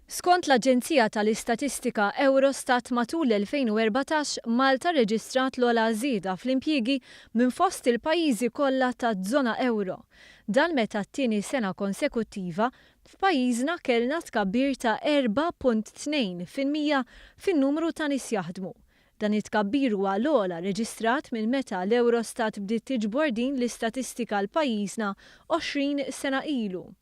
Skont l-aġenzija tal-istatistika Eurostat matul l-2014 Malta rreġistrat l-ogħla żieda fl-impjiegi minn fost il-pajjiżi kollha taż-żona ewro. Dan meta t-tieni sena konsekuttiva f'pajjiżna kellna tkabbir ta' 4.2% fin-numru ta' nies jaħdmu. Dan it-tkabbir huwa l-ogħla reġistrat minn meta l-Eurostat bdiet tiġbor din l-istatistika għal pajjiżna 20 sena ilu.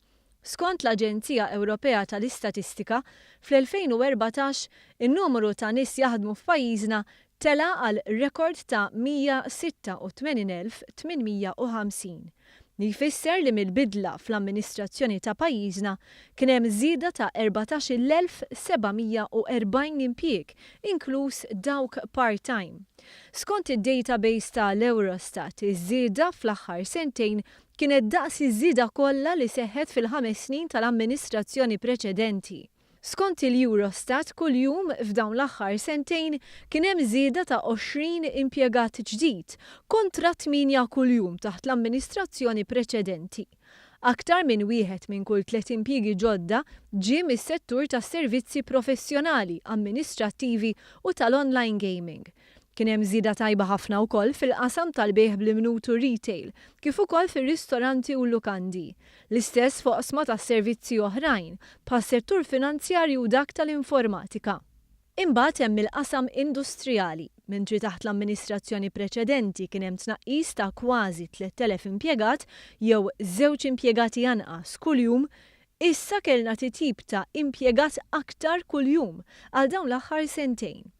Skont l-Aġenzija Ewropea tal-Istatistika, fl-2014 in-numru ta' nies jaħdmu f'pajjiżna tela' għal rekord ta' 186,850, li jfisser li mill-bidla fl-amministrazzjoni ta' pajjiżna kien hemm żieda ta' 14,740 impjieg, inkluż dawk part-time. Skont id-database ta' l-Eurostat, iż-żieda fl-aħħar sentejn kienet daqs iż-żieda kollha li seħħet fil-ħames snin tal-amministrazzjoni preċedenti. Skont il-Eurostat, kuljum f'dawn l-aħħar sentejn kien hemm żieda ta' 20 impjegat ġdid, kontra tmienja kuljum taħt l-amministrazzjoni preċedenti. Aktar minn wieħed minn kull tliet impjiegi ġodda ġie mis-settur tas-servizzi professjonali, amministrattivi u tal-online gaming. Kien hemm żieda tajba ħafna wkoll fil-qasam tal-bejgħ bl-imnut u retail, kif ukoll fir-ristoranti u l-lukandi. L-istess f'oqsma ta' servizzi oħrajn, bħas-settur finanzjarju u dak tal-informatika. Imbagħad hemm il-qasam industrijali. Mentri taħt l-amministrazzjoni preċedenti kien hemm tnaqqis ta' kważi 3,000 impjegat jew żewġ impjegati anqas kuljum, issa kellna titjib ta' impjegat aktar kuljum għal dawn l-aħħar sentejn.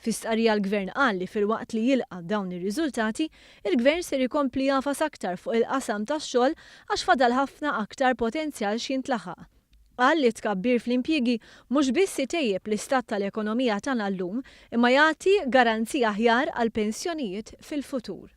Fi stqarrija l-Gvern qal li filwaqt li jilqa' dawn ir-riżultati, il-Gvern ser ikompli jagħfas aktar fuq il-qasam tax-xogħol għax fadal ħafna aktar potenzjal x'jintlaħaq. Qal li t-tkabbir fl-impjiegi mhux biss itejjeb l-istat tal-ekonomija tagħna llum imma jagħti garanzija aħjar għall-pensjonijiet fil-futur.